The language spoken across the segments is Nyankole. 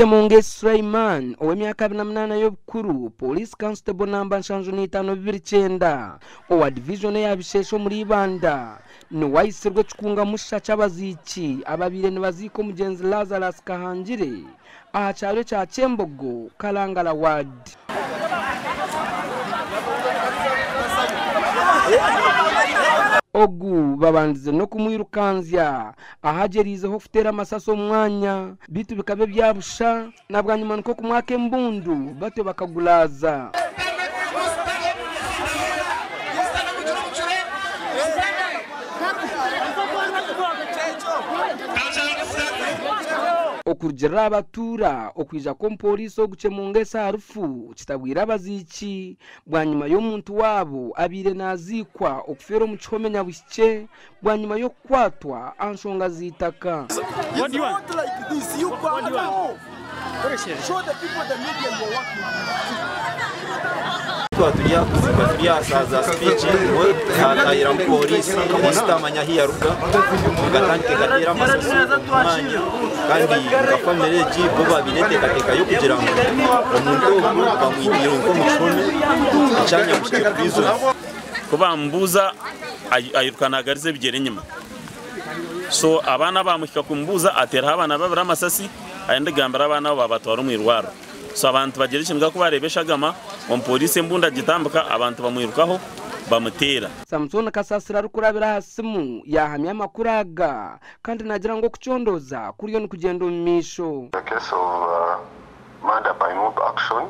Chemonges Sulaiman ow'emyaka 28 y'obukuru, Police Constable namba 7529 owa divijoni eya Bisheshe omuri Ibanda niwe aitsirwe ekikunga musha ky'abaziiki ababaire nibaziika omugyenzi Lazarus Kahangire aha kyaro ekya Kyembogo, Kalangala Ward. Ogu babandize n'okumwirukanzya ahu agyeriizeho kuteera amasasi omu mwanya beitu bikaba ebya busha na bwanyima nikwo kumwaka embundu batyo bakaguraaza. Okurugiirira aha batuura, okwija kw'omupooriisi ogu Chemonges aha rufu kitabwire abaziiki bwanyima y'omuntu waabo abaire naaziikwa okufeera omu kihome Nyabuhikye bwanyima y'okukwatwa aha nshonga z'eitaka. Twaba turi aha kuziika turi aha shaaha za sipiiki nibwo haatahiramu pooriisi, pooriisi tutamanya ahu yaruga ekatandika ekateera amasasi omu mwanya kandi nka famire egi bo babaire enteekateeka y'okugira ngu omuntu ogu bamwitiire nk'omu kihome ekya Nyabushekye Prison. Ku baamubuuza airuka naagariza ebigyere enyima. So abaana baamuhika kumubuuza ateeraho abaana babiri amasasi ayenda kugambira abaana abo baabatwara omu irwariro. So abantu bagira ekiniga ku baareeba eshagama, omupooriisi embundu agitambika abantu bamwirukaho bamuteera. Samson Kasasira arikurabira aha simu yaahamya amakuru aga kandi naagira ngu okucondooza kuriyo nikugyenda omu maisho. The case of murder by mob action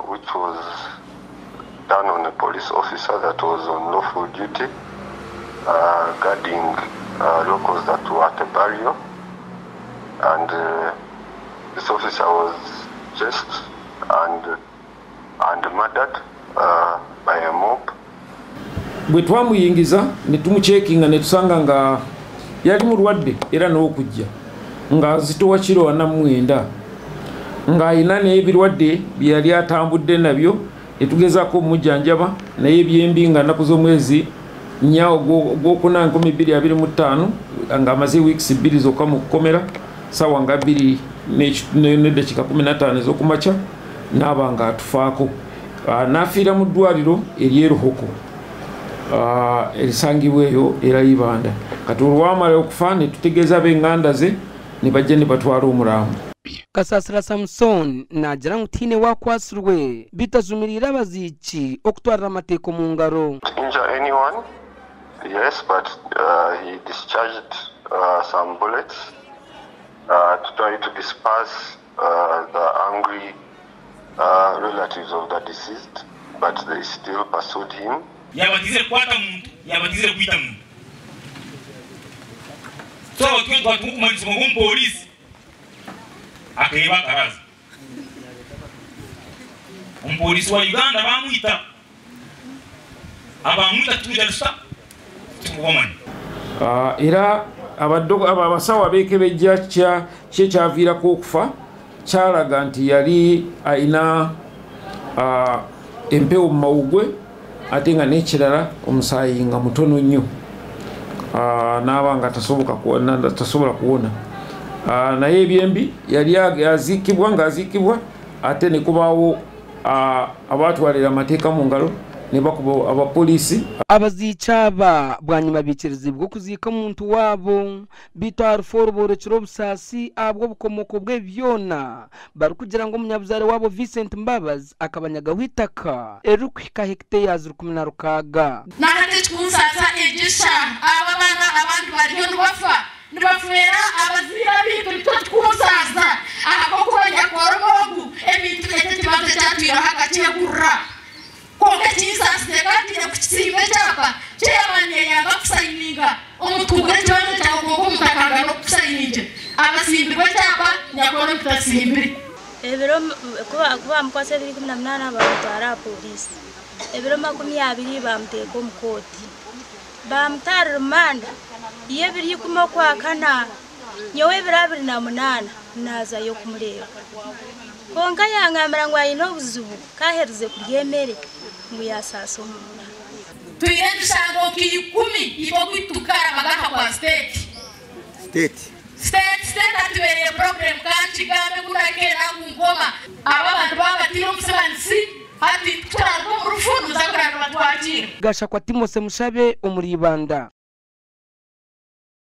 which was done on a police officer that was on lawful duty guarding locals that were at a burial and this officer was chased and and murdered by a mob. Bwe twamuyingiza ne tumucekinga ne tusanga nga yali mulwadde era n'okujja ng'azitowa kiro 49 ng'alina n'ebirwadde bye yali atambudde nabyo ne tugezaako okumujjanjaba naye ebyembi nga nnaku z'omwezi 4 Ogwokuna 2025 ng'amaze wiikisi bbiri zokka mu kkomera ssaawa nga 2:15 ez'okumakya n'aba ng'atufaako n'afiira mu ddwaaliro ery'e Ruhoko erisangibwa eyo era Ibanda. Kati olwamala okufa ne tutegeeza ab'enganda ze ne bajja ne batwala omulambo. Kasasira Samson naagira ngu tihaine waakwatsirwe beitu ajumiriire abaziiki okutwarira amateeka omu ngaro. Injure anyone? Yes, but he discharged some bullets to try to disperse the angry relatives of the deceased, but they still pursued him. Yaaba atiizire kukwata muntu, yaaba atiizire kwita muntu. Twaba twena twatunga okumanyisibwa ngu omupooriisi akeeba akaraza. Omupooriisi wa Uganda baamwita. Abaamwita titwija tuta? Titukubamanya. Era abasawo abeekebejja ki ekyaviirako okufa kyalaga nti yali alina empewo mu mawuggwe ate nga n'ekirala omusaayi nga mutono nnyo n'aba nga tasobola kuwona. Naye ebyembi yali aziikibwa ng'aziikibwa ate ne kubaawo abaatwalira amateeka mu ngalo ne bakuba abapoliisi. Abaziiki aba bwanyima baikirizibwa okuziika omuntu waabo beitu aha rufu oru boorekire obusaasi ahabw'obukomooko bw'ebi byona barikugira ngu omunyabuzaare waabo Vincent Mbabazi akabanyagaho eitaka eririkuhika hekiteyazi 16. Nahati ekikunsaasa egisha aba abaana abandi bariyo nibafa nibafeera abazaire abaitu nikyo kikunsaasa ahabw'okuba nyakworoba ogu ebintu eki ekibanza ekyatwireho akakyegurira kwonka ekinsaasire kandi nyine kukisiima ekyapa chairman yayanga kusayininga omuntu kugura ekibanja kyawe kwonka omuntu akanga n'okukusayiningira abasimbirwe ekyapa nyakworoba tutasimbire. Ebiro ku baamukwatsa ebiro 18 baamutwara aha pooriisi. Ebiro 20 baamuteeka omu kooti. Baamutwara rimanda y'ebiro ikumi Okwakana. Nyowe ebiro 28 naazayo kumureeba. Kwonka yangambira ngu aine obuzibu ku aherize kurya emere ngu yaasaasa omunda. Twine emishango nka ikumi itwe oku tukarabaga aha kwa state. State state atubereire problem ka nkigambe ku na Hati ku turaaruga omu rufu nimuza kureeba nibatwakiira. Gashakwa Timothy Mushabe omuri Ibanda.